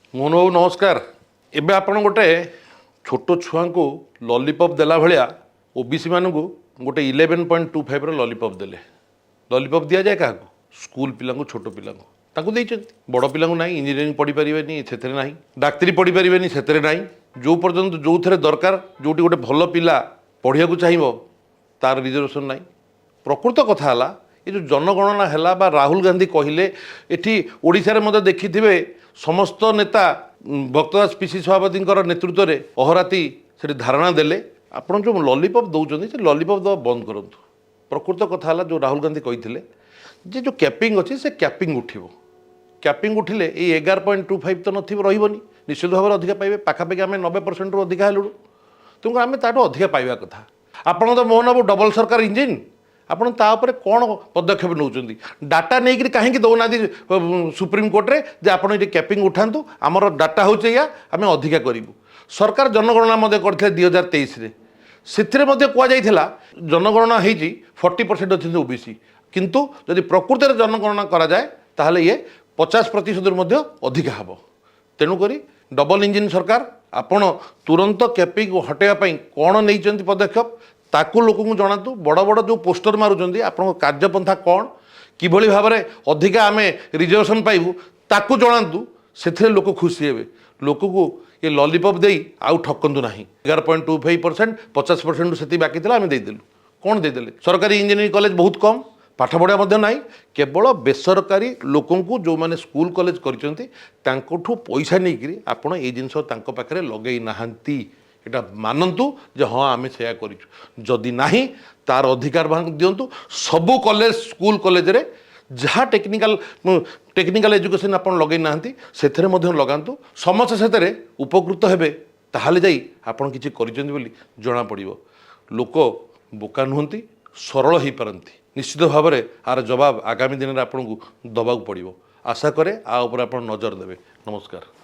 ମୋହନ ବାବୁ, ନମସ୍କାର। ଏବେ ଆପଣ ଗୋଟେ ଛୋଟ ଛୁଆଙ୍କୁ ଲଲିପପ୍ ଦେଲା ଭଳିଆ ଓବିସି ମାନଙ୍କୁ ଗୋଟେ 11.25ର ଲଲିପପ୍ ଦେଲେ। ଲଲିପପ୍ ଦିଆଯାଏ କାହାକୁ? ସ୍କୁଲ ପିଲାଙ୍କୁ, ଛୋଟ ପିଲାଙ୍କୁ। ତାଙ୍କୁ ଦେଇଛନ୍ତି, ବଡ଼ ପିଲାଙ୍କୁ ନାହିଁ। ଇଞ୍ଜିନିୟରିଂ ପଢ଼ିପାରିବେନି, ସେଥିରେ ନାହିଁ। ଡାକ୍ତରୀ ପଢ଼ିପାରିବେନି, ସେଥିରେ ନାହିଁ। ଯେଉଁ ପର୍ଯ୍ୟନ୍ତ ଯେଉଁଥିରେ ଦରକାର, ଯେଉଁଠି ଗୋଟେ ଭଲ ପିଲା ପଢ଼ିବାକୁ ଚାହିଁବ, ତାର ରିଜର୍ଭେସନ୍ ନାହିଁ। ପ୍ରକୃତ କଥା ହେଲା, ଏ ଯେଉଁ ଜନଗଣନା ହେଲା ବା ରାହୁଲ ଗାନ୍ଧୀ କହିଲେ, ଏଠି ଓଡ଼ିଶାରେ ମଧ୍ୟ ଦେଖିଥିବେ, ସମସ୍ତ ନେତା ଭକ୍ତଦାସ ପିସି ସଭାପତିଙ୍କର ନେତୃତ୍ୱରେ ଅହରାତି ସେଠି ଧାରଣା ଦେଲେ। ଆପଣ ଯେଉଁ ଲଲିପପ୍ ଦେଉଛନ୍ତି, ସେ ଲଲିପପ୍ ଦେବା ବନ୍ଦ କରନ୍ତୁ। ପ୍ରକୃତ କଥା ହେଲା, ଯେଉଁ ରାହୁଲ ଗାନ୍ଧୀ କହିଥିଲେ ଯେ ଯେଉଁ କ୍ୟାପିଂ ଅଛି, ସେ କ୍ୟାପିଂ ଉଠିବ। କ୍ୟାପିଂ ଉଠିଲେ ଏଇ 11.25 ତ ନଥିବ, ରହିବନି। ନିଶ୍ଚିତ ଭାବରେ ଅଧିକା ପାଇବେ। ପାଖାପାଖି ଆମେ 90%ରୁ ଅଧିକା ହେଲୁଣୁ, ତେଣୁ ଆମେ ତାଠୁ ଅଧିକା ପାଇବା କଥା। ଆପଣ ତ ମୋହନ ବାବୁ ଡବଲ ସରକାର ଇଞ୍ଜିନ୍। ଆପଣ ତା ଉପରେ କ'ଣ ପଦକ୍ଷେପ ନେଉଛନ୍ତି? ଡାଟା ନେଇକରି କାହିଁକି ଦେଉନାହାନ୍ତି ସୁପ୍ରିମକୋର୍ଟରେ ଯେ ଆପଣ ଏଠି କ୍ୟାପିଂ ଉଠାନ୍ତୁ, ଆମର ଡାଟା ହେଉଛି ଏଇଆ, ଆମେ ଅଧିକା କରିବୁ? ସରକାର ଜନଗଣନା ମଧ୍ୟ କରିଥିଲେ 2023ରେ। ସେଥିରେ ମଧ୍ୟ କୁହାଯାଇଥିଲା, ଜନଗଣନା ହେଇଛି, 40% ଅଛନ୍ତି ଓବିସି। କିନ୍ତୁ ଯଦି ପ୍ରକୃତରେ ଜନଗଣନା କରାଯାଏ, ତାହେଲେ ଇଏ 50%ରୁ ମଧ୍ୟ ଅଧିକା ହେବ। ତେଣୁକରି ଡବଲ ଇଞ୍ଜିନ୍ ସରକାର, ଆପଣ ତୁରନ୍ତ କ୍ୟାପିଂ ହଟାଇବା ପାଇଁ କ'ଣ ନେଇଛନ୍ତି ପଦକ୍ଷେପ, ତାକୁ ଲୋକଙ୍କୁ ଜଣାନ୍ତୁ। ବଡ଼ ବଡ଼ ଯେଉଁ ପୋଷ୍ଟର ମାରୁଛନ୍ତି, ଆପଣଙ୍କ କାର୍ଯ୍ୟପନ୍ଥା କ'ଣ, କିଭଳି ଭାବରେ ଅଧିକା ଆମେ ରିଜର୍ଭେସନ୍ ପାଇବୁ, ତାକୁ ଜଣାନ୍ତୁ। ସେଥିରେ ଲୋକ ଖୁସି ହେବେ। ଲୋକକୁ ଏ ଲଲିପପ୍ ଦେଇ ଆଉ ଠକନ୍ତୁ ନାହିଁ। 11.25%, 50%ରୁ ସେତିକି ବାକି ଥିଲା, ଆମେ ଦେଇଦେଲୁ। କ'ଣ ଦେଇଦେଲେ? ସରକାରୀ ଇଞ୍ଜିନିୟରିଂ କଲେଜ ବହୁତ କମ୍, ପାଠ ପଢ଼ା ମଧ୍ୟ ନାହିଁ। କେବଳ ବେସରକାରୀ ଲୋକଙ୍କୁ, ଯେଉଁମାନେ ସ୍କୁଲ କଲେଜ କରିଛନ୍ତି, ତାଙ୍କଠୁ ପଇସା ନେଇକରି ଆପଣ ଏଇ ଜିନିଷ ତାଙ୍କ ପାଖରେ ଲଗେଇ ନାହାନ୍ତି। ଏଇଟା ମାନନ୍ତୁ ଯେ ହଁ, ଆମେ ସେୟା କରିଛୁ। ଯଦି ନାହିଁ, ତାର ଅଧିକାର ଭାଗ ଦିଅନ୍ତୁ। ସବୁ କଲେଜ, ସ୍କୁଲ କଲେଜରେ ଯାହା ଟେକ୍ନିକାଲ ଟେକ୍ନିକାଲ ଏଜୁକେସନ୍ ଆପଣ ଲଗେଇ ନାହାନ୍ତି, ସେଥିରେ ମଧ୍ୟ ଲଗାନ୍ତୁ। ସମସ୍ତେ ସେଥିରେ ଉପକୃତ ହେବେ। ତାହେଲେ ଯାଇ ଆପଣ କିଛି କରିଛନ୍ତି ବୋଲି ଜଣାପଡ଼ିବ। ଲୋକ ବୋକା ନୁହନ୍ତି, ସରଳ ହେଇପାରନ୍ତି। ନିଶ୍ଚିତ ଭାବରେ ଆର ଜବାବ ଆଗାମୀ ଦିନରେ ଆପଣଙ୍କୁ ଦେବାକୁ ପଡ଼ିବ। ଆଶା କରେ ଆ ଉପରେ ଆପଣ ନଜର ଦେବେ। ନମସ୍କାର।